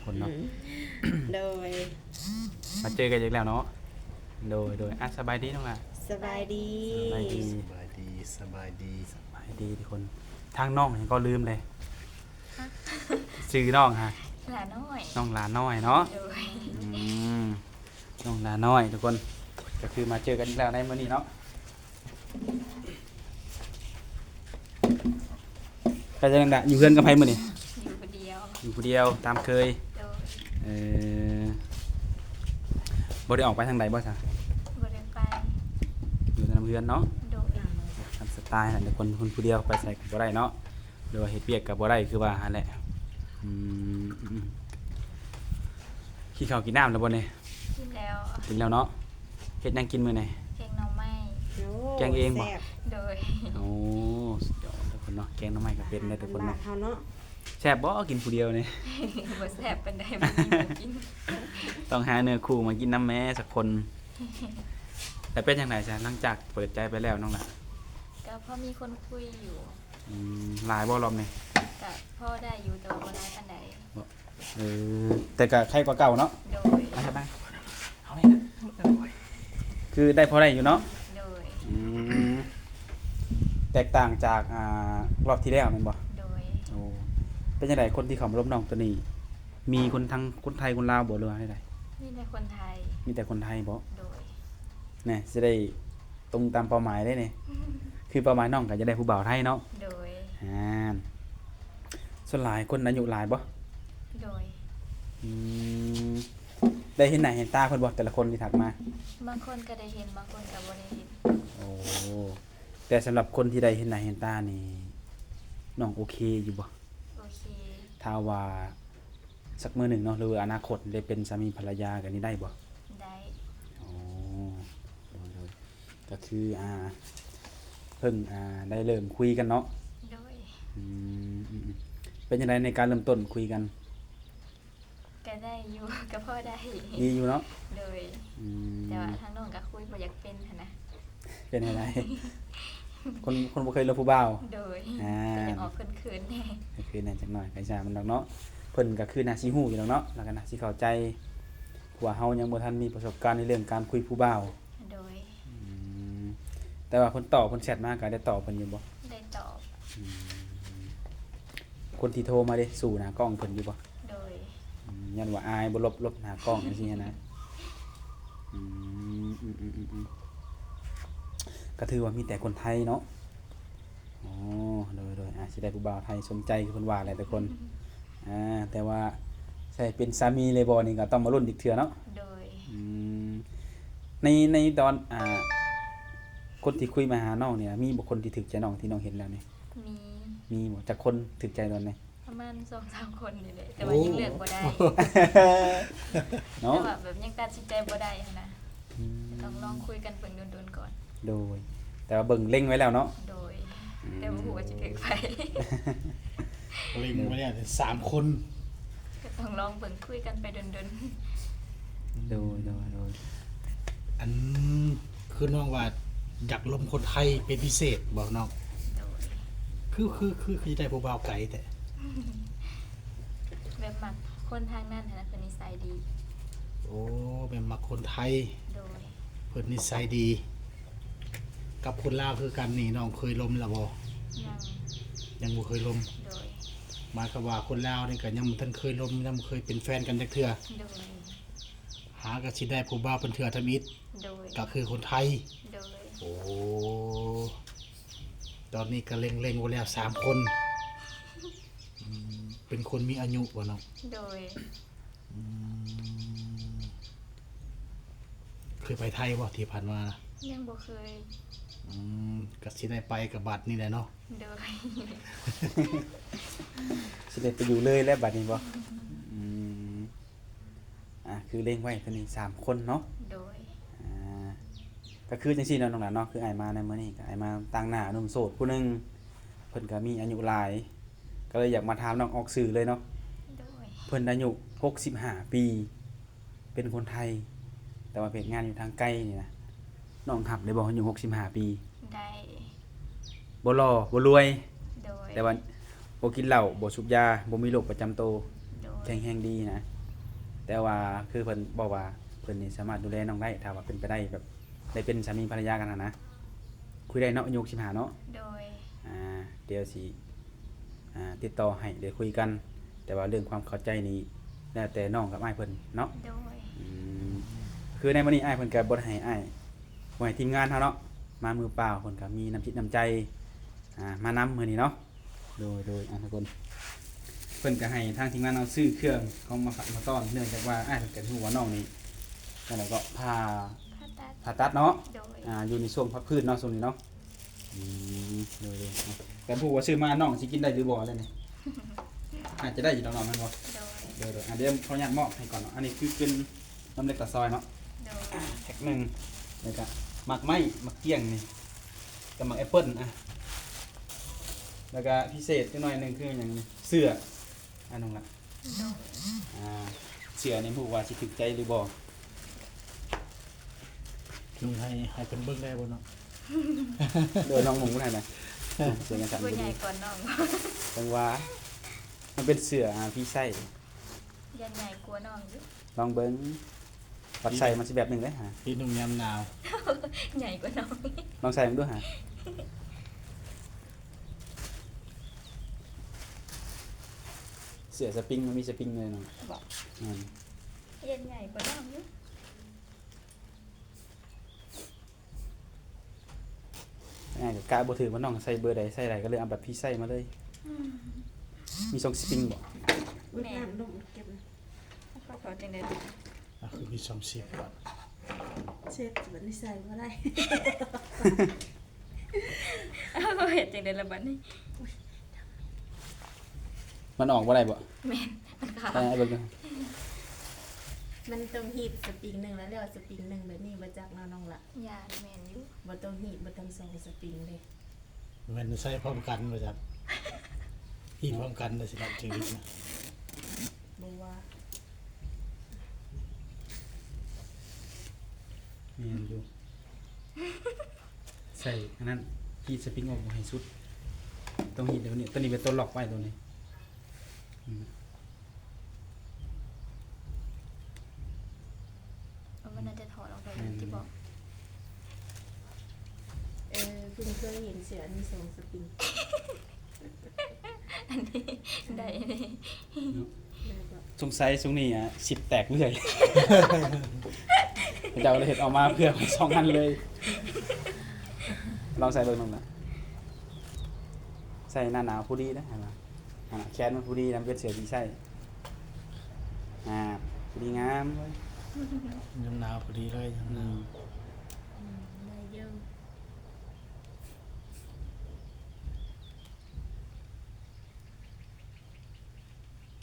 ຄົນເນາະ ໂດຍ ມາເຈີກັນອີກແລ້ວເນາະ ໂດຍ ໂດຍ ອ່ະ ສະບາຍດີນ້ອງຫຼ້າ ສະບາຍດີ ສະບາຍດີ ສະບາຍດີ ສະບາຍດີ ສະບາຍດີທຸກຄົນ ທາງນ້ອງຫຍັງກໍລືມເລີຍ ຊື່ນ້ອງຫະ ຫຼ້ານ້ອຍ ນ້ອງຫຼ້ານ້ອຍເນາະ ໂດຍ ອືມ ນ້ອງຫຼ້ານ້ອຍທຸກຄົນ ກໍຄືມາເຈີກັນອີກແລ້ວໃນມື້ນີ້ເນາະ ໄປຈັ່ງໃດ ຢູ່ເຮືອນກັບໃຜມື້ນີ້? ຢູ່ຜູ້ດຽວ ຢູ່ຜູ້ດຽວຕາມເຄີຍ ໂດຍ ເອີ ບໍ່ໄດ້ອອກໄປທາງໃດບໍ່ຊະ? ບໍ່ໄດ້ໄປ ຢູ່ແຕ່ນຳເຮືອນເນາະ ໂດຍ ຕາມສະໄຕລ໌ແຫຼະທຸກຄົນ ຄົນຜູ້ດຽວໄປໃສກໍບໍ່ໄດ້ເນາະ ຫຼືວ່າເຮັດວຽກກໍບໍ່ໄດ້ຄືວ່າຫັ້ນແຫຼະ ອືມ ອືມ ກິນເຂົ້າກິນນ້ຳແລ້ວບໍ່ນີ້? ກິນແລ້ວ ກິນແລ້ວເນາະ ເຮັດຫຍັງກິນມື້ນີ້? ແກງໜໍ່ໄມ້ ໂອ້ ແກງເອງບໍ່? ແຊບ ໂດຍ ໂອ້ ສຸດຍອດທຸກຄົນເນາະ ແກງໜໍ່ໄມ້ກໍເປັນເດ້ທຸກຄົນເນາະ ອາຫານບ້ານເຮົາເນາະ ແຊບບໍ່ກິນຜູ້ດຽວນີ້? ບໍ່ແຊບປານໃດ ບໍ່ມີໝູ່ກິນ ຕ້ອງຫາເນື້ອຄູ່ມາກິນນຳແມ້ສັກຄົນ ແລ້ວເປັນຈັ່ງໃດຊະ ຫຼັງຈາກເປີດໃຈໄປແລ້ວນ້ອງຫຼ້າ? ກໍພໍມີຄົນຄຸຍຢູ່ ອືມ ຫຼາຍບໍ່ລອບນີ້? ກະພໍໄດ້ຢູ່ ແຕ່ວ່າບໍ່ຫຼາຍປານໃດ ບໍ່ ເອີ ແຕ່ກະໄຄກວ່າເກົ່າເນາະ ໂດຍ ມາ ມາ ເອົານີ້ນະ ຄືໄດ້ພໍໄດ້ຢູ່ເນາະ ໂດຍ ອືມ ແຕກຕ່າງຈາກ ອ່າ ລອບທີ່ແລ້ວແມ່ນບໍ່? ໂດຍ ໂອ້ ເປັນຈັ່ງໃດຄົນທີ່ເຂົ້າມາລົມນ້ອງໂຕນີ້ ມີຄົນທັງຄົນໄທຄົນລາວບໍ່ ຫຼືວ່າໃດ? ມີແຕ່ຄົນໄທ ມີແຕ່ຄົນໄທບໍ່? ໂດຍ ແນ່ ຊິໄດ້ ຕົງຕາມເປົ້າໝາຍເດ້ນີ້ ຄືເປົ້າໝາຍນ້ອງກໍຢາກໄດ້ຜູ້ບ່າວໄທເນາະ ໂດຍ ອ່າ ສ່ວນຫຼາຍຄົນອາຍຸຫຼາຍບໍ່? ໂດຍ ອືມ ໄດ້ເຫັນໜ້າເຫັນຕາເພິ່ນບໍ່ ແຕ່ລະຄົນທີ່ທັກມາ? ບາງຄົນກໍໄດ້ເຫັນ ບາງຄົນກໍບໍ່ໄດ້ເຫັນ ໂອ້ ແຕ່ສຳລັບຄົນທີ່ໄດ້ເຫັນໜ້າເຫັນຕານີ້ ນ້ອງໂອເຄຢູ່ບໍ່? ໂອເຄ ຖ້າວ່າ ສັກມື້ໜຶ່ງເນາະ ຫຼືອະນາຄົດໄດ້ເປັນສາມີພັນລະຍາກັນນີ້ໄດ້ບໍ່? ໄດ້ ໂອ້ ໂດຍໆ ກໍຄື ອ່າ ເພິ່ງ ອ່າ ໄດ້ເລີ່ມຄຸຍກັນເນາະ ໂດຍ ອືມ ເປັນຈັ່ງໃດໃນການເລີ່ມຕົ້ນຄຸຍກັນ? ກໍໄດ້ຢູ່ ກໍພໍໄດ້ ດີຢູ່ເນາະ ໂດຍ ອືມ ແຕ່ວ່າທາງນ້ອງກໍຄຸຍບໍ່ຢາກເປັນຫັ້ນນະ ເປັນຈັ່ງໃດ? ຄົນ ຄົນບໍ່ເຄີຍລົມຜູ້ບ່າວ ໂດຍ ອ່າ ກໍຢາກອອກເຂີນໆແດ່ ເຂີນໆແດ່ຈັກໜ້ອຍ ໃຜຊ່າງມັນດອກເນາະ ເພິ່ນກໍຄືໜ້າຊິຮູ້ຢູ່ດອກເນາະ ແລ້ວກໍໜ້າຊິເຂົ້າໃຈ ເພາະວ່າເຮົາຍັງບໍ່ທັນມີປະສົບການໃນເລື່ອງການຄຸຍຜູ້ບ່າວ ໂດຍ ອືມ ແຕ່ວ່າເພິ່ນຕອບ ເພິ່ນແຊັດມາກໍໄດ້ຕອບເພິ່ນຢູ່ບໍ່? ໄດ້ຕອບ ອືມ ຄົນທີ່ໂທມາເດ ສູ້ໜ້າກ້ອງເພິ່ນຢູ່ບໍ່? ໂດຍ ອືມ ຢ້ານວ່າອາຍບໍ່ຫຼົບ ຫຼົບໜ້າກ້ອງຈັ່ງຊີ້ຫັ້ນນະ ອືມ ອືມ ອືມ ອືມ ອືມ ກໍຖືວ່າມີແຕ່ຄົນໄທເນາະ ອໍ ໂດຍ ໂດຍ ອາດຊິໄດ້ຜູ້ບ່າວໄທສົມໃຈຄືເພິ່ນວ່າແຫຼະທຸກຄົນ ອືມ ອ່າ ແຕ່ວ່າໃສ່ເປັນສາມີເລີຍບໍ່ນີ້ກໍຕ້ອງມາລຸ້ນອີກເທື່ອເນາະ ໂດຍ ອືມ ໃນ ໃນຕອນ ອ່າ ຄົນທີ່ຄຸຍມາຫານ້ອງນີ້ ມີບໍ່ຄົນທີ່ຖືກໃຈນ້ອງ ທີ່ນ້ອງເຫັນແລ້ວນີ້? ມີ ມີບໍ່? ຈັກຄົນຖືກໃຈຕອນນີ້? ປະມານສອງສາມຄົນນີ້ແຫຼະ ແຕ່ວ່າ ໂອ້ ຍັງເລືອກບໍ່ໄດ້ ເນາະ ແຕ່ວ່າແບບຍັງຕັດສິນໃຈບໍ່ໄດ້ຫັ້ນນະ ອືມ ຕ້ອງລອງຄຸຍກັນເບິ່ງດົນໆກ່ອນ ໂດຍ ແຕ່ວ່າເບິ່ງເລັງໄວ້ແລ້ວເນາະ ໂດຍ ອືມ ແຕ່ບໍ່ຮູ້ວ່າຊິຖືກໃຜ ເລັງໄວ້ແລ້ວສາມຄົນ ກໍຕ້ອງລອງເບິ່ງ ຄຸຍກັນໄປດົນໆ ໂດຍ ໂດຍ ໂດຍ ອັນ ຄືນ້ອງວ່າຢາກລົມຄົນໄທເປັນພິເສດບໍ່ນ້ອງ? ໂດຍ ຄື ຄື ຄື ຄືໄດ້ຜູ້ບ່າວໄກແທ້? ແບບມັກຄົນທາງນັ້ນຫັ້ນນະ ເພິ່ນນິໄສດີ ໂອ້ ແບບມັກຄົນໄທ ໂດຍ ເພິ່ນນິໄສດີ ກັບຄົນລາວຄືກັນນີ້ ນ້ອງເຄີຍລົມແລ້ວບໍ່? ຍັງ ຍັງບໍ່ເຄີຍລົມ ໂດຍ ໝາຍຄວາມວ່າຄົນລາວນີ້ກໍຍັງບໍ່ທັນເຄີຍລົມ ຍັງບໍ່ເຄີຍເປັນແຟນກັນຈັກເທື່ອ ໂດຍ ຫາກໍຊິໄດ້ຜູ້ບ່າວເປັນເທື່ອທຳອິດ ໂດຍ ກໍຄືຄົນໄທ ໂດຍ ໂອ້ ຕອນນີ້ກໍເລັງໆໄວ້ແລ້ວສາມຄົນ ອືມ ເປັນຄົນມີອາຍຸບໍ່ນ້ອງ? ໂດຍ ອືມ ເຄີຍໄປໄທບໍ່ທີ່ຜ່ານມາ? ຍັງບໍ່ເຄີຍ ອືມ ກໍຊິໄດ້ໄປກັບບັດນີ້ແຫຼະເນາະ ໂດຍ ຊິໄດ້ໄປຢູ່ເລີຍແລ້ວບັດນີ້ບໍ່? ອືມ ອ່າ ຄືເລັງໄວ້ເພິ່ນນີ້ສາມຄົນເນາະ ໂດຍ ອ່າ ກໍຄືຈັ່ງຊີ້ເນາະນ້ອງຫຼ້າເນາະ ຄືອ້າຍມາໃນມື້ນີ້ ກໍອ້າຍມາຕາງໜ້າໜຸ່ມໂສດຜູ້ໜຶ່ງ ເພິ່ນກໍມີອາຍຸຫຼາຍ ກໍເລີຍຢາກມາຖາມນ້ອງ ອອກຊື່ເລີຍເນາະ ໂດຍ ເພິ່ນອາຍຸຫົກສິບຫ້າປີ ເປັນຄົນໄທ ແຕ່ວ່າໄປເຮັດງານຢູ່ທາງໄກນີ້ນະ ນ້ອງຮັບໄດ້ບໍ່ ອາຍຸຫົກສິບຫ້າປີ? ໄດ້ ບໍ່ຫຼໍ່ບໍ່ລວຍ ໂດຍ ແຕ່ວ່າບໍ່ກິນເຫຼົ້າ ບໍ່ສູບຢາ ບໍ່ມີໂລກປະຈຳໂຕ ໂດຍ ແຂງແຮງດີນະ. ແຕ່ວ່າຄືເພິ່ນບອກວ່າເພິ່ນນີ້ສາມາດດູແລນ້ອງໄດ້ ຖ້າວ່າເປັນໄປໄດ້ແບບໄດ້ເປັນສາມີພັນລະຍາກັນຫັ້ນນະ. ຄຸຍໄດ້ເນາະ ອາຍຸສິບຫ້າເນາະ. ໂດຍ. ອ່າ ດຽວຊິ ອ່າ ຕິດຕໍ່ໃຫ້ໄດ້ຄຸຍກັນ ແຕ່ວ່າເລື່ອງຄວາມເຂົ້າໃຈນີ້ແລ້ວແຕ່ນ້ອງກັບອ້າຍເພິ່ນເນາະ. ໂດຍ. ອືມ ຄືໃນມື້ນີ້ອ້າຍເພິ່ນກໍບໍ່ໄດ້ໃຫ້ອ້າຍ ບໍ່ໃຫ້ທີມງານເຮົາເນາະ ມາມືເປົ່າ ເພິ່ນກໍມີນ້ຳຈິດນ້ຳໃຈ ອ່າ ມານຳມື້ນີ້ເນາະ. ໂດຍ ໂດຍ ອ່າ ທຸກຄົນ ເພິ່ນກໍໃຫ້ທາງທີມງານເຮົາຊື້ເຄື່ອງຂອງມາຝາກມາຕ້ອນ ເນື່ອງຈາກວ່າອ້າຍເພິ່ນກໍຮູ້ວ່ານ້ອງນີ້ ຈັ່ງໃດກໍຜ່າ ຜ່າຕັດ ຜ່າຕັດເນາະ. ໂດຍ. ອ່າ ຢູ່ໃນຊ່ວງພັກຟື້ນເນາະ ຊ່ວງນີ້ເນາະ. ອືມ ໂດຍ ໂດຍ. ແຕ່ບໍ່ຮູ້ວ່າຊື້ມານ້ອງຊິກິນໄດ້ຫຼືບໍ່ແລ້ວນີ້ ອາດຈະໄດ້ຢູ່ດອກເນາະ ແມ່ນບໍ່? ໂດຍ. ໂດຍ ໂດຍ. ອ່າ ດຽວຂໍອະນຸຍາດມອບໃຫ້ກ່ອນເນາະ. ອັນນີ້ຄືເປັນນ້ຳເລັກຕາຊອຍເນາະ. ໂດຍ. ແພັກໜຶ່ງ ແລ້ວກະໝາກໄມ້ ໝາກກ້ຽງນີ້ ກັບໝາກແອັບເປິ້ນ ອ່ະ ແລ້ວກະພິເສດຈັກໜ້ອຍໜຶ່ງຄືຫຍັງນີ້ ເສື້ອ ອັນນັ້ນລະ. ໂດຍ. ອ່າ ເສື້ອນີ້ບໍ່ຮູ້ວ່າຊິຖືກໃຈຫຼືບໍ່? ນຸ່ງໃຫ້ ໃຫ້ເພິ່ນເບິ່ງໄດ້ບໍ່ເນາະ? ໂດຍ ນ້ອງນຸ່ງບໍ່ໄດ້ນະ ເສື້ອຈັ່ງຊັ້ນ ບໍ່ໃຫຍ່ກວ່ານ້ອງ ຈັ່ງວ່າ ມັນເປັນເສື້ອ ອ່າ ພຣີໄຊສ໌ ຢ້ານໃຫຍ່ກວ່ານ້ອງຢູ່. ລອງເບິ່ງ ວັດໄຊມັນຊິແບບໜຶ່ງເດ້ຫາ ທີ່ນຸ່ງຍາມໜາວ ໃຫຍ່ກວ່ານ້ອງ. ລອງໃສ່ເບິ່ງດູຫາ ເສື້ອສະປຣິງ ມັນມີສະປຣິງເລີຍເນາະ. ບໍ່ ອືມ ຢ້ານໃຫຍ່ກວ່ານ້ອງຢູ່. ອ່າ ກະບໍ່ຖືກວ່ານ້ອງໃສ່ເບີໃດ ໃສ່ໃດ ກໍເລີຍເອົາແບບພຣີໄຊສ໌ມາເລີຍ. ອືມ ມີຊ່ອງສະປຣິງບໍ່? ແມ່ນ ນ້ຳລົງເກັບນະ. ເຂົາຂໍຈັ່ງໃດ? ອ່ະ ຄືມີຊ່ອງສິບກ່ອນ ເຊັດ ບັດນີ້ໃສ່ບໍ່ໄດ້. ເອົາ ເຮັດຈັ່ງໃດລະບັດນີ້? ມັນອອກບໍ່ໄດ້ບໍ່? ແມ່ນ ມັນຄາ ໃສ່ໃຫ້ເບິ່ງດູ. ມັນຕ້ອງຮີດສະປຣິງໜຶ່ງ ແລ້ວ ແລ້ວສະປຣິງໜຶ່ງແບບນີ້ ບໍ່ຈັກເນາະນ້ອງລະ. ຢ້ານແມ່ນຢູ່ ບໍ່ຕ້ອງຮີດເບິດທັງສອງສະປຣິງເດ້. ແມ່ນໃຊ້ພ້ອມກັນບໍ່ຈັກ ຮີດພ້ອມກັນໄດ້ຊິໄດ້ຊີວິດນະ. ບໍ່ວ່າ ແມ່ນຢູ່ ໃສ່ອັນນັ້ນ ຮີດສະປຣິງອອກບໍ່ໃຫ້ສຸດ ຕ້ອງຮີດແບບນີ້ ຕົວນີ້ເປັນຕົວລັອກໄວ້ຕົວນີ້. ອືມ ເອີ ມັນໜ້າຈະຖອດອອກໄດ້ ແມ່ນ ທີ່ບອກ. ເອີ ເພິ່ງເຄີຍເຫັນເສື້ອອັນມີສອງສະປຣິງ. ອັນນີ້ໄດ້ ເນາະ ໄດ້ບໍ່? ສົງໄສຊ່ວງນີ້ ອາ ສິບແຕກເລື້ອຍ ເຂົາເຈົ້າເລີຍເຮັດອອກມາເພື່ອໄວ້ສອງອັນເລີຍ. ລອງໃສ່ເບິ່ງ ລອງນະ ໃສ່ໜ້າໜາວພໍດີນະ ຫັ້ນນະ. ອັນນະ ແຂນມັນພໍດີນຳ ເປັນເສື້ອທີ່ໃສ່ ອ່າ ພໍດີງາມເລີຍ ຍາມໜາວພໍດີເລີຍ ຍາມໜາວ. ອືມ ອືມ ໄດ້ຢູ່.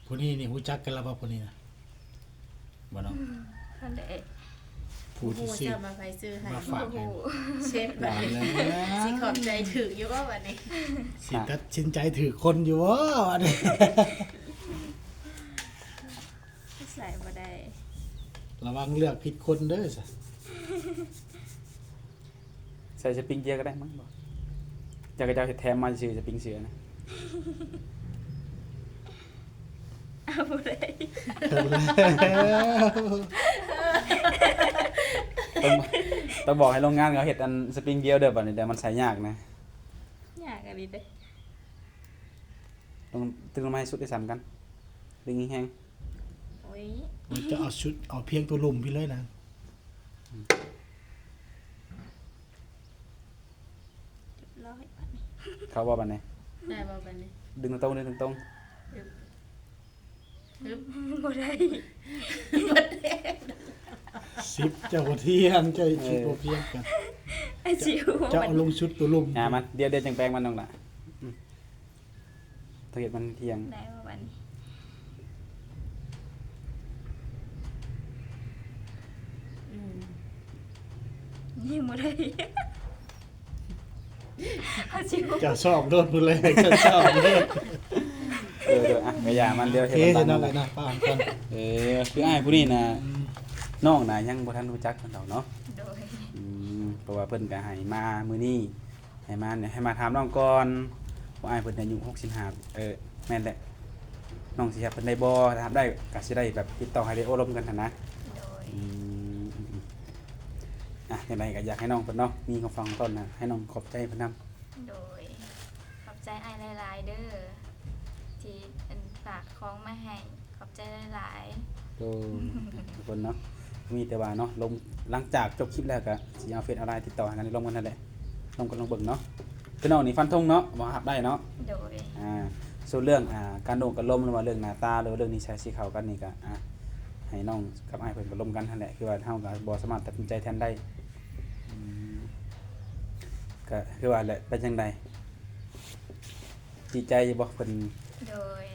ຜູ້ນີ້ນີ້ຮູ້ຈັກກັນແລ້ວບໍ່ ຜູ້ນີ້ນະ? ບໍ່ເນາະ ອືມ ຫັ້ນແຫຼະ ຜູ້ທີ່ຊື້ ບໍ່ຮູ້ວ່າຈະມາໃຜຊື້ໃຫ້ ມາຝາກໃຫ້ ໂອ້ໂຫ ເຊັດບາດນີ້ ວ່າແລ້ວ ຊິຂອບໃຈຖືກຢູ່ບໍ່ບາດນີ້? ຊິຕັດສິນໃຈຖືກຄົນຢູ່ບໍ່ບາດນີ້? ໃສ່ບໍ່ໄດ້ ລະວັງເລືອກຜິດຄົນເດີຊະ. ໃສ່ສະປຣິງດຽວກໍໄດ້ມັ້ງ ບໍ່ ຈັກເຂົາເຈົ້າເຮັດແຖມມາຊື່ ສະປຣິງເສື້ອນະ. ເອົາບໍ່ໄດ້ ຕ້ອງ ຕ້ອງບອກໃຫ້ໂຮງງານເຂົາເຮັດອັນສະປຣິງດຽວເດີ ບາດນີ້ ດຽວມັນໃສ່ຍາກນະ. ຍາກອີ່ຫຼີເດ້ ຕ້ອງດຶງລົງມາໃຫ້ສຸດໄດ້ສ່ຳກັນ ດຶງແຮງໆ. ໂອ້ຍ ມັນຈະເອົາຊຸດ ເອົາພຽງຕົວລຸ່ມພີ້ເລີຍນະ. ອືມ ຮຽບຮ້ອຍບາດນີ້ ເຂົ້າບໍ່ບາດນີ້? ໄດ້ບໍ່ບາດນີ້? ດຶງຕົງໆ ດຶງຕົງໆ. ອຶບ ອຶບ ບໍ່ໄດ້ ສິບ ເຈົ້າບໍ່ທຽງ ເຈົ້າຄິດບໍ່ພຽງກັນ. ເອີ ເຈົ້າເອົາລົງຊຸດຕົວລຸ່ມ ອ່າ ມາ ດຽວ ດຽວຈັ່ງແປງມັນນ້ອງຫຼ້າ. ອືມ ຕ້ອງເຮັດມັນທ່ຽງ ໄດ້ບໍ່ບາດນີ້? ອືມ ຍິງບໍ່ໄດ້ ເອົາຊິ ເຈົ້າຊອບໂລດ ມື້ແລກເຈົ້າຊອບໂລດ. ເອີ ເອີ ອ່ະ ກະຢ່າມັນ ດຽວເຮັດມັນຕັ້ງ ເນາະ ເນາະ ເນາະ ເອີ ຄືອ້າຍຜູ້ນີ້ນະ ອືມ ນ້ອງນະຍັງບໍ່ທັນຮູ້ຈັກເພິ່ນດອກເນາະ. ໂດຍ ອືມ ເພາະວ່າເພິ່ນກະໃຫ້ມາມື້ນີ້ ໃຫ້ມາ ໃຫ້ມາຖາມນ້ອງກ່ອນ ເພາະອ້າຍເພິ່ນອາຍຸຫົກສິບຫ້າ ເອີ ແມ່ນແຫຼະ ນ້ອງຊິຮັບເພິ່ນໄດ້ບໍ່? ຖ້າຮັບໄດ້ກໍຊິໄດ້ແບບຕິດຕໍ່ໃຫ້ໄດ້ໂອ້ລົມກັນຫັ້ນນະ. ໂດຍ. ອືມ ອືມ ອືມ ອ່ະ ຈັ່ງໃດກໍຢາກໃຫ້ນ້ອງເພິ່ນເນາະ ມີຄຳຟັງຕອນນະ ໃຫ້ນ້ອງຂອບໃຈເພິ່ນນຳ. ໂດຍ. ຂອບໃຈອ້າຍຫຼາຍໆເດີ ທີ່ອັນຝາກຂອງມາໃຫ້. ຂອບໃຈຫຼາຍໆ. ໂດຍ. ທຸກຄົນເນາະ ມີແຕ່ວ່າເນາະ ລົມ ຫຼັງຈາກຈົບຄລິບແລ້ວກໍຊິເອົາເຟສເອົາໄລຕິດຕໍ່ຫາກັນ ລົມກັນຫັ້ນແຫຼະ ລົມກັນລອງເບິ່ງເນາະ. ຄືນ້ອງນີ້ຟັນທົງເນາະ ວ່າຮັບໄດ້ເນາະ. ໂດຍ. ອ່າ ສ່ວນເລື່ອງ ອ່າ ການໂອ້ການລົມ ຫຼືວ່າເລື່ອງໜ້າຕາ ຫຼືວ່າເລື່ອງນິໄສຊິເຂົ້າກັນນີ້ກໍ ອ່າ ໃຫ້ນ້ອງກັບອ້າຍເພິ່ນກໍລົມກັນຫັ້ນແຫຼະ ຄືວ່າເຮົາກໍບໍ່ສາມາດຕັດສິນໃຈແທນໄດ້. ອືມ ກໍຄືວ່າແຫຼະ ເປັນຈັ່ງໃດ? ດີໃຈຢູ່ບໍ່ເພິ່ນ? ໂດຍ.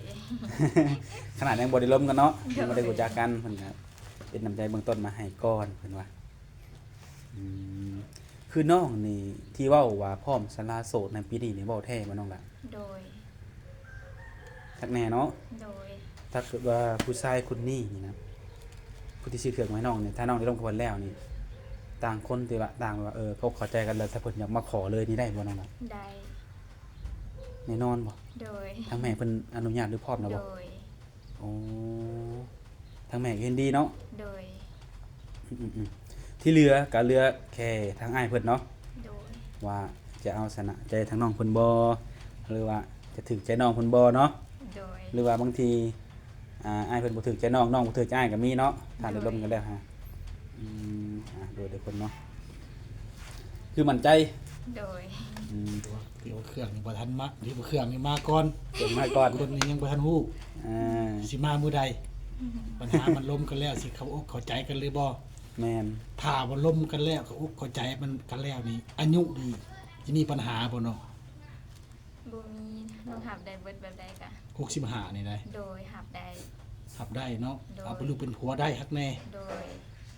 ຂະໜາດຍັງບໍ່ໄດ້ລົມກັນເນາະ ໂດຍ ຍັງບໍ່ໄດ້ຮູ້ຈັກກັນ ເພິ່ນກໍເປັນນ້ຳໃຈເບື້ອງຕົ້ນມາໃຫ້ກ່ອນ ເພິ່ນວ່າ. ອືມ ຄືນ້ອງນີ້ທີ່ເວົ້າວ່າພ້ອມສະຫຼະໂສດໃນປີນີ້ນີ້ ເວົ້າແທ້ບໍ່ນ້ອງລະ? ໂດຍ. ຄັກແນ່ເນາະ. ໂດຍ. ຖ້າເກີດວ່າຜູ້ຊາຍຄົນນີ້ນີ້ນະ ຜູ້ທີ່ຊື້ເຄື່ອງມາໃຫ້ນ້ອງນີ້ ຖ້ານ້ອງໄດ້ລົມກັບເພິ່ນແລ້ວນີ້ ຕ່າງຄົນທີ່ວ່າ ຕ່າງວ່າ ເອີ ເຂົາເຂົ້າໃຈກັນແລ້ວ ຖ້າເພິ່ນຢາກມາຂໍເລີຍນີ້ໄດ້ບໍ່ນ້ອງລະ? ໄດ້. ແນ່ນອນບໍ່? ໂດຍ. ທາງແມ່ເພິ່ນອະນຸຍາດ ຫຼື ພ້ອມແລ້ວບໍ່? ໂດຍ. ໂອ້ ທາງແມ່ກໍເຫັນດີເນາະ. ໂດຍ. ອືມໆໆ ທີ່ເຫຼືອກໍເຫຼືອແຄ່ທາງອ້າຍເພິ່ນເນາະ. ໂດຍ. ວ່າຈະເອົາຊະນະໃຈທາງນ້ອງເພິ່ນບໍ່ ຫຼືວ່າຈະຖືກໃຈນ້ອງເພິ່ນບໍ່ເນາະ. ໂດຍ. ຫຼືວ່າບາງທີ ອ່າ ອ້າຍເພິ່ນບໍ່ຖືກໃຈນ້ອງ ນ້ອງບໍ່ຖືກໃຈອ້າຍກໍມີເນາະ ຖ້າໄດ້ລົມກັນແລ້ວຫາ. ໂດຍ. ອືມ ອ່າ ໂດຍ ທຸກຄົນເນາະ ຄືໝັ້ນໃຈ. ໂດຍ. ອືມ ທີ່ວ່າເຄື່ອງນີ້ບໍ່ທັນມາ ທີ່ວ່າເຄື່ອງນີ້ມາກ່ອນ ເຄື່ອງມາກ່ອນ ຄົນນີ້ຍັງບໍ່ທັນຮູ້ ອ່າ ຊິມາມື້ໃດ. ອືມ ບັນຫາມັນລົມກັນແລ້ວ ຊິເຂົ້າອົກເຂົ້າໃຈກັນຫຼືບໍ່? ແມ່ນ. ຖ້າວ່າລົມກັນແລ້ວ ເຂົ້າອົກເຂົ້າໃຈມັນກັນແລ້ວນີ້ ອາຍຸນີ້ຊິມີບັນຫາບໍ່ນ້ອງ? ບໍ່ມີ. ນ້ອງຮັບໄດ້ເບິດແບບໃດກະ ຫົກສິບຫ້ານີ້ໄດ໋. ໂດຍ. ຮັບໄດ້. ຮັບໄດ້ເນາະ. ໂດຍ. ເອົາເປັນລູກເປັນຜົວໄດ້ ຮັກແນ່. ໂດຍ.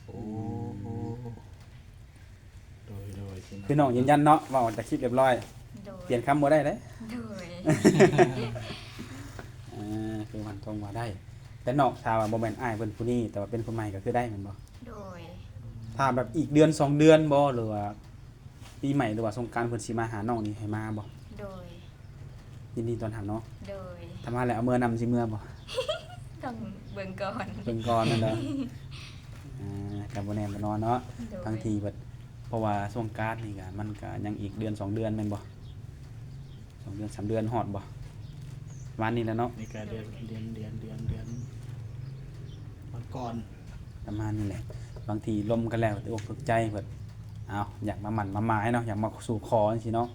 ໂອ້ ອືມ ໂດຍໆ ຄືນ້ອງຢືນຢັນເນາະ ເວົ້າອອກຈາກຄລິບຮຽບຮ້ອຍ. ໂດຍ. ປ່ຽນຄຳບໍ່ໄດ້ເດ້. ໂດຍ. ເອີ ຄືຟັນທົງວ່າໄດ້ ແຕ່ນອກຖ້າວ່າບໍ່ແມ່ນອ້າຍເພິ່ນຜູ້ນີ້ ແຕ່ວ່າເປັນຄົນໃໝ່ກໍຄືໄດ້ແມ່ນບໍ່? ໂດຍ. ຖ້າແບບອີກເດືອນສອງເດືອນບໍ່ ຫຼືວ່າ ປີໃໝ່ ຫຼືວ່າສົງການເພິ່ນຊິມາຫານ້ອງນີ້ໃຫ້ມາບໍ່? ໂດຍ. ຍິນດີຕ້ອນຮັບເນາະ. ໂດຍ. ຖ້າມາແລ້ວເອົາເມືອນຳ ຊິເມືອບໍ່? ຕ້ອງເບິ່ງກ່ອນ ເບິ່ງກ່ອນນັ້ນເນາະ. ອ່າ ກໍບໍ່ແນ່ບໍ່ນອນເນາະ. ໂດຍ. ບາງທີເພິ່ນ ເພາະວ່າຊ່ວງການນີ້ກໍ ມັນກໍຍັງອີກເດືອນສອງເດືອນແມ່ນບໍ່? ສອງເດືອນສາມເດືອນຮອດບໍ່? ປະມານນີ້ແຫຼະເນາະ. ນີ້ກໍເດືອນ ເດືອນ ເດືອນ ເດືອນ ເດືອນມັງກອນ ປະມານນີ້ແຫຼະ. ບາງທີລົມກັນແລ້ວຖືກອົກຖືກໃຈເພິ່ນ ເອົາ ຢາກມາໝັ້ນມາໝາຍເນາະ ຢາກມາສູ່ຂໍຈັ່ງຊີ້ເນາະ.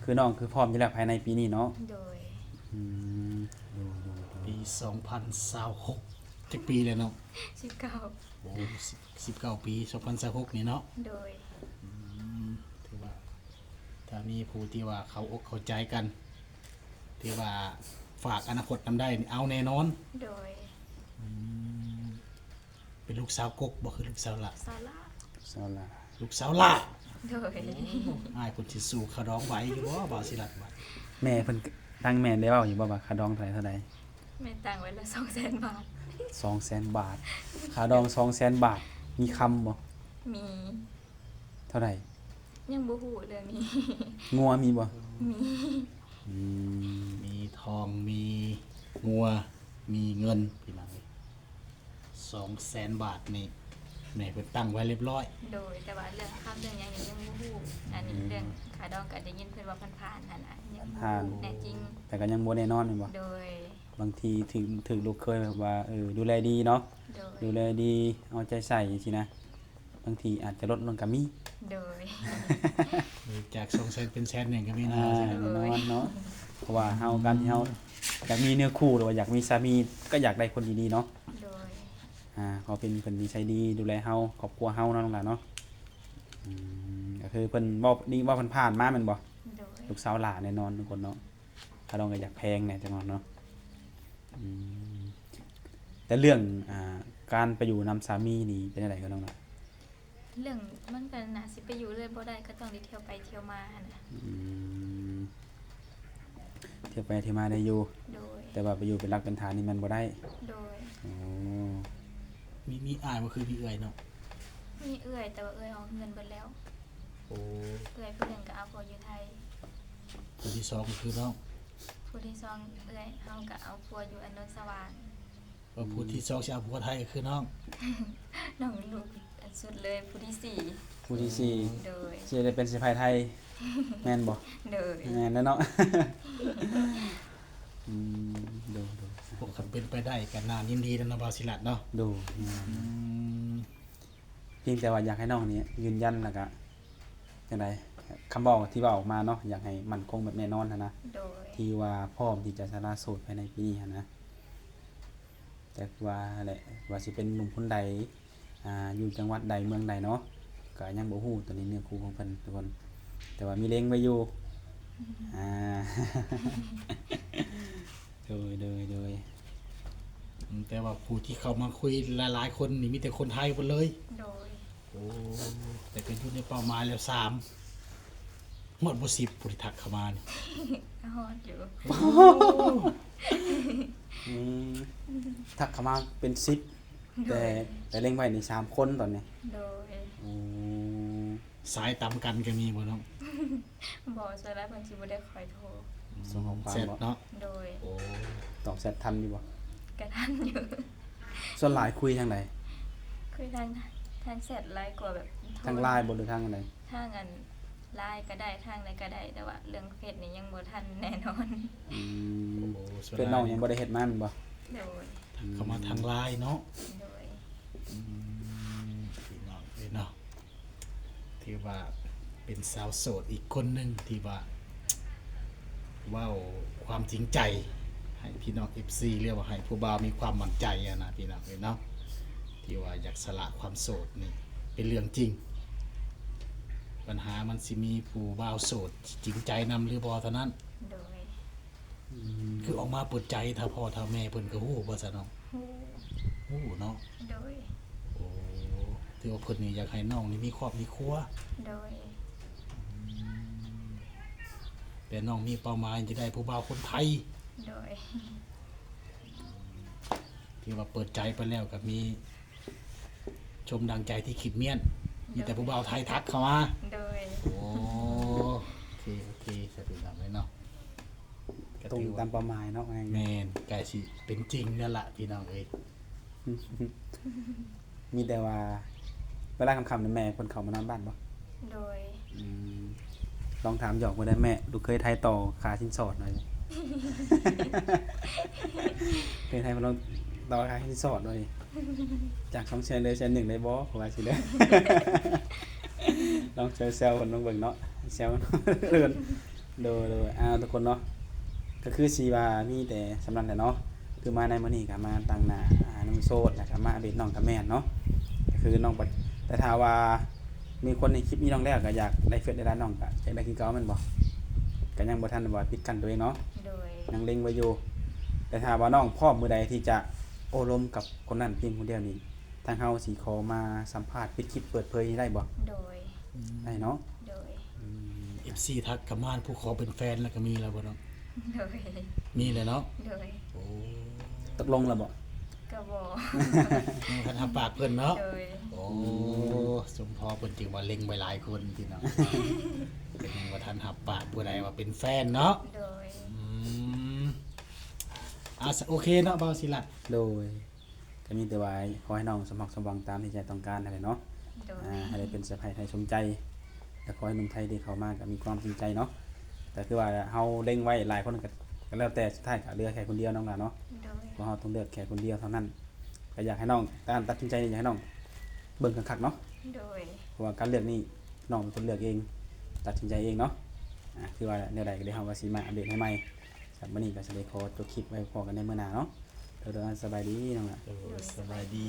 ຄືນ້ອງຄືພ້ອມຢູ່ແລ້ວພາຍໃນປີນີ້ເນາະ. ໂດຍ. ອືມ ໂດຍ ໂດຍ ໂດຍ. ປີສອງພັນຊາວຫົກ ຈັກປີແລ້ວເນາະ? ສິບເກົ້າ. ໂອ້ ສິບ ສິບເກົ້າປີ ສອງພັນຊາວຫົກນີ້ເນາະ. ໂດຍ. ອືມ ຖືວ່າ ຖ້າມີຜູ້ທີ່ວ່າເຂົ້າອົກເຂົ້າໃຈກັນ ທີ່ວ່າຝາກອະນາຄົດນຳໄດ້ນີ້ ເອົາແນ່ນອນ. ໂດຍ. ອືມ ເປັນລູກສາວກົກບໍ່ ຄືລູກສາວຫຼ້າ? ສາວຫຼ້າ. ສາວຫຼ້າ. ລູກສາວຫຼ້າ. ໂດຍ. ໂອ້ ອ້າຍເພິ່ນຊິສູ້ຄ່າດອງໄຫວຢູ່ບໍ່ ບ່າວສີລັດວ່າ? ແມ່ເພິ່ນ ທາງແມ່ໄດ້ເວົ້າຢູ່ບໍ່ວ່າຄ່າດອງເທົ່າໃດ ເທົ່າໃດ? ແມ່ຕັ້ງໄວ້ລະສອງແສນບາດ. ສອງແສນບາດ. ຄ່າດອງສອງແສນບາດ. ມີຄຳບໍ່? ມີ. ເທົ່າໃດ? ຍັງບໍ່ຮູ້ເລື່ອງນີ້. ງົວມີບໍ່? ມີ. ອືມ ມີທອງ ມີງົວ ມີເງິນ ພີ່ນ້ອງເອີຍ. ສອງແສນບາດນີ້ ແມ່ເພິ່ນຕັ້ງໄວ້ຮຽບຮ້ອຍ. ໂດຍ. ແຕ່ວ່າເລື່ອງຄຳເລື່ອງຫຍັງນີ້ຍັງບໍ່ຮູ້. ອັນນີ້ ອືມ ເລື່ອງຄ່າດອງກໍໄດ້ຍິນເພິ່ນເວົ້າຜ່ານໆຫັ້ນນະ ຍັງບໍ່ຮູ້ແນ່ຈິງ. ແຕ່ກໍຍັງບໍ່ແນ່ນອນແມ່ນບໍ່? ໂດຍ. ບາງທີຖືກ ຖືກລູກເຂີຍແບບວ່າ ເອີ ດູແລດີເນາະ. ໂດຍ. ດູແລດີ ເອົາໃຈໃສ່ຈັ່ງຊີ້ນະ. ບາງທີອາດຈະລົດລົງກໍມີ. ໂດຍ. ຈາກສອງແສນເປັນແສນໜຶ່ງກໍມີເນາະ. ອ່າ ແນ່ນອນເນາະ. ເພາະວ່າເຮົາ ການທີ່ເຮົາຢາກມີເນື້ອຄູ່ ຫຼືວ່າຢາກມີສາມີ ກໍຢາກໄດ້ຄົນດີໆເນາະ. ໂດຍ. ອ່າ ເພາະເພິ່ນ ເພິ່ນນິໄສດີ ດູແລເຮົາ ຄອບຄົວເຮົາເນາະ ນ້ອງຫຼ້າເນາະ. ອືມ ກໍຄືເພິ່ນເວົ້າ ນີ້ເວົ້າຜ່ານໆມາແມ່ນບໍ່? ໂດຍ. ລູກສາວຫຼ້າແນ່ນອນທຸກຄົນເນາະ. ຄ່າດອງກໍຢາກແພງແດ່ຈັກໜ້ອຍເນາະ. ອືມ ແຕ່ເລື່ອງ ອ່າ ການໄປຢູ່ນຳສາມີນີ້ເປັນຈັ່ງໃດກັບນ້ອງລະ? ເລື່ອງມັນກໍໜ້າຊິໄປຢູ່ເລີຍບໍ່ໄດ້ ກໍຕ້ອງໄດ້ທ່ຽວໄປທ່ຽວມາຫັ້ນນະ. ອືມ ທ່ຽວໄປທ່ຽວມາໄດ້ຢູ່. ໂດຍ. ແຕ່ວ່າໄປຢູ່ເປັນຫຼັກເປັນຖານນີ້ແມ່ນບໍ່ໄດ້. ໂດຍ. ໂອ້ ມີ ມີອ້າຍບໍ່ ຄືມີເອື້ອຍເນາະ? ມີເອື້ອຍ ແຕ່ວ່າເອື້ອຍອອກເຮືອນເບິດແລ້ວ. ໂອ້ ເອື້ອຍຜູ້ໜຶ່ງກໍເອົາຜົວຢູ່ໄທ. ຄົນທີສອງກໍຄືນ້ອງ. ຜູ້ທີສອງເອື້ອຍເຮົາກໍເອົາຜົວຢູ່ອັນໂນນສະຫວ່າງ. ເອີ ຜູ້ທີສອງຊິເອົາຜົວໄທກໍຄືນ້ອງ. ນ້ອງລູກອັນສຸດເລີຍ ຜູ້ທີສີ່. ຜູ້ທີສີ່. ໂດຍ. ຊິໄດ້ເປັນສະໃພ້ໄທ ແມ່ນບໍ່? ໂດຍ. ແມ່ນແລ້ວເນາະ. ອືມ ໂດຍໆ ໂອ້ ຄັນເປັນໄປໄດ້ກໍໜ້າຍິນດີນຳເນາະ ບ່າວສີລັດເນາະ. ໂດຍ. ອືມ ພຽງແຕ່ວ່າຢາກໃຫ້ນ້ອງນີ້ຢືນຢັນ ແລ້ວກະຈັ່ງໃດ ຄຳເວົ້າທີ່ເວົ້າອອກມາເນາະ ຢາກໃຫ້ໝັ້ນຄົງແບບແນ່ນອນຫັ້ນນະ. ໂດຍ. ທີ່ວ່າພ້ອມທີ່ຈະສະຫຼະໂສດພາຍໃນປີນີ້ຫັ້ນນະ. ແຕ່ວ່າແຫຼະ ວ່າຊິເປັນໜຸ່ມຄົນໃດ ອ່າ ຢູ່ຈັງຫວັດໃດເມືອງໃດເນາະ ກໍຍັງບໍ່ຮູ້ ຕອນນີ້ເນື້ອຄູ່ຂອງເພິ່ນທຸກຄົນ ແຕ່ວ່າມີເລັງໄວ້ຢູ່. ອືມ ອ່າ ໂດຍ ໂດຍ ໂດຍ. ອືມ ແຕ່ວ່າຜູ້ທີ່ເຂົ້າມາຄຸຍຫຼາຍໆຄົນນີ້ມີແຕ່ຄົນໄທເບິດເລີຍ? ໂດຍ. ໂອ້ ແຕ່ກໍຢູ່ໃນເປົ້າໝາຍແລ້ວສາມ ຮອດບໍ່ສິບ ຜູ້ທີ່ທັກເຂົ້າມານີ້? ຮອດຢູ່. ໂອ້ ອືມ ທັກເຂົ້າມາເປັນສິບ. ໂດຍ. ແຕ່ ແຕ່ເລັງໄວ້ນີ້ສາມຄົນຕອນນີ້. ໂດຍ. ໂອ້ ສາຍຕຳກັນກໍມີບໍ່ນ້ອງ? ບໍ່ ສ່ວນຫຼາຍເພິ່ນຊິບໍ່ໄດ້ຄ່ອຍໂທ. ອືມ ສົ່ງຂໍ້ຄວາມ ແຊັດເນາະ? ໂດຍ. ໂອ້ ຕອບແຊັດທັນຢູ່ບໍ່? ກໍທັນຢູ່. ສ່ວນຫຼາຍຄຸຍທາງໃດ? ຄຸຍທາງ ທາງແຊັດຫຼາຍກວ່າແບບໂທ. ທາງ LINE ບໍ່ ຫຼືທາງອັນໃດ? ທາງອັນ LINE ກໍໄດ້ ທາງໃດກໍໄດ້ ແຕ່ວ່າເລື່ອງເຟສນີ້ຍັງບໍ່ທັນແນ່ນອນ. ອືມ ໂອ້ ເຟສນ້ອງຍັງບໍ່ໄດ້ເຮັດມາແມ່ນບໍ່? ໂດຍ. ທັກເຂົ້າມາທາງ LINE ເນາະ? ໂດຍ. ອືມ ພີ່ນ້ອງເອີຍເນາະ ຖືວ່າເປັນສາວໂສດອີກຄົນໜຶ່ງທີ່ວ່າເວົ້າຄວາມຈິງໃຈໃຫ້ພີ່ນ້ອງ ເອັຟຊີ ຫຼືວ່າໃຫ້ຜູ້ບ່າວມີຄວາມໝັ້ນໃຈຫັ້ນນະ ພີ່ນ້ອງເອີຍເນາະ ທີ່ວ່າຢາກສະຫຼະຄວາມໂສດນີ້ເປັນເລື່ອງຈິງ. ບັນຫາມັນຊິມີຜູ້ບ່າວໂສດຈິງໃຈນຳຫຼືບໍ່ເທົ່ານັ້ນ. ໂດຍ. ອືມ ຄືອອກມາເປີດໃຈ ຖ້າພໍ່ຖ້າແມ່ເພິ່ນກໍຮູ້ບໍ່ຊະນ້ອງ? ຮູ້. ຮູ້ເນາະ? ໂດຍ. ໂອ້ ຖືວ່າເພິ່ນນີ້ຢາກໃຫ້ນ້ອງນີ້ມີຄອບມີຄົວ? ໂດຍ. ອືມ ແຕ່ນ້ອງມີເປົ້າໝາຍຈະໄດ້ຜູ້ບ່າວຄົນໄທ? ໂດຍ. ຖືວ່າເປີດໃຈໄປແລ້ວກໍມີ ສົມດັ່ງໃຈທີ່ຄິດມ້ຽນ ມີແຕ່ຜູ້ບ່າວໄທທັກເຂົ້າມາ. ໂດຍ. ໂອ້ ໂອເຄ ໂອເຄ ສະເປັນແບບນັ້ນເນາະ ກໍຕົງຕາມເປົ້າໝາຍເນາະ. ແມ່ນ ໃກ້ຊິເປັນຈິງແລ້ວລະ ພີ່ນ້ອງເອີຍ. ມີແຕ່ວ່າເວລາຄ່ຳໆນີ້ແມ່ເພິ່ນເຂົ້າມານອນບ້ານບໍ່? ໂດຍ. ອືມ ລອງຖາມຫຍອກເບິ່ງໄດ້ແມ່ ລູກເຂີຍໄທຕໍ່ຄ່າສິນສອດໜ່ອຍ. ເຂີຍໄທມາລອງຕໍ່ຄ່າສິນສອດໜ່ອຍ ຈາກສອງແສນເຫຼືອແສນໜຶ່ງໄດ້ບໍ່ ເຂົາວ່າຊີ້ເດີ. ລອງແຊວໆເພິ່ນເບິ່ງເນາະ ແຊວເພິ່ນ. ໂດຍໆ ອ່າ ທຸກຄົນເນາະ ກໍຄືຊິວ່າມີແຕ່ສ່ຳນັ້ນແຫຼະເນາະ. ຄືມາໃນມື້ນີ້ກໍມາຕາງໜ້າ ອ່າ ໜຸ່ມໂສດ ແລ້ວກໍມາອັບເດດນ້ອງກະແມ່ນເນາະ ກໍຄືນ້ອງ ແຕ່ຖ້າວ່າມີຄົນເຫັນຄລິບນີ້ນ້ອງແລ້ວ ກໍຢາກໄດ້ເຟສໄດ້ໄລນ໌ນ້ອງ ກໍຢາກໄດ້ຄືເກົ່າແມ່ນບໍ່? ກໍຍັງບໍ່ທັນວ່າປິດກັ້ນຕົວເອງເນາະ? ໂດຍ. ຍັງເລັງໄວ້ຢູ່ ແຕ່ຖ້າວ່ານ້ອງພ້ອມມື້ໃດທີ່ຈະໂອ້ລົມກັບຄົນນັ້ນພຽງຜູ້ດຽວນີ້ ທາງເຮົາຊິຂໍມາສຳພາດ ປິດຄລິບເປີດເຜີຍນີ້ໄດ້ບໍ່? ໂດຍ. ໄດ້ເນາະ? ໂດຍ. ອືມ ເອັຟຊີ ທັກເຂົ້າມາ ຜູ້ຂໍເປັນແຟນແລ້ວກໍມີແລ້ວບໍ່ນ້ອງ? ໂດຍ. ມີແລ້ວເນາະ? ໂດຍ. ໂອ້ ຕົກລົງແລ້ວບໍ່? ກໍບໍ່ ຍັງບໍ່ທັນຮັບປາກເພິ່ນເນາະ? ໂດຍ. ໂອ້ ອືມ ສົມພໍເພິ່ນຈຶ່ງວ່າເລັງໄວ້ຫຼາຍຄົນພີ່ນ້ອງ ກໍຍັງບໍ່ທັນຮັບປາກຜູ້ໃດວ່າເປັນແຟນເນາະ? ໂດຍ. ອືມ ອ່າ ໂອເຄເນາະ ບ່າວສີລັດ. ໂດຍ. ກໍມີແຕ່ວ່າຂໍໃຫ້ນ້ອງສົມຫວັງ ສົມຫວັງຕາມທີ່ໃຈຕ້ອງການຫັ້ນແຫຼະເນາະ. ໂດຍ. ອ່າ ໃຫ້ໄດ້ເປັນສະໃພ້ໄທສົມໃຈ ແລະ ຂໍໃຫ້ໜຸ່ມໄທທີ່ເຂົ້າມາກໍມີຄວາມຈິງໃຈເນາະ. ກໍຄືວ່າເຮົາເລັງໄວ້ຫຼາຍຄົນ ກໍ ກໍແລ້ວແຕ່ ສຸດທ້າຍກໍເຫຼືອແຄ່ຄົນດຽວນ້ອງຫຼ້າເນາະ. ໂດຍ. ພວກເຮົາຕ້ອງເລືອກແຄ່ຄົນດຽວເທົ່ານັ້ນ. ກໍຢາກໃຫ້ນ້ອງ ການຕັດສິນໃຈນີ້ ຢາກໃຫ້ນ້ອງເບິ່ງຄັກໆເນາະ. ໂດຍ. ເພາະວ່າການເລືອກນີ້ນ້ອງເປັນຄົນເລືອກເອງ ຕັດສິນໃຈເອງເນາະ. ອ່າ ຄືວ່າແນວໃດກໍດຽວເຮົາກໍຊິມາອັບເດດໃຫ້ໃໝ່. ສຳລັບມື້ນີ້ກໍຊິໄດ້ຂໍຈົບຄລິບໄວ້ ພໍ້ກັນໃນມື້ໜ້າເນາະ. ໂດຍ ໂດຍ ສະບາຍດີນ້ອງຫຼ້າ. ໂດຍ ສະບາຍດີ.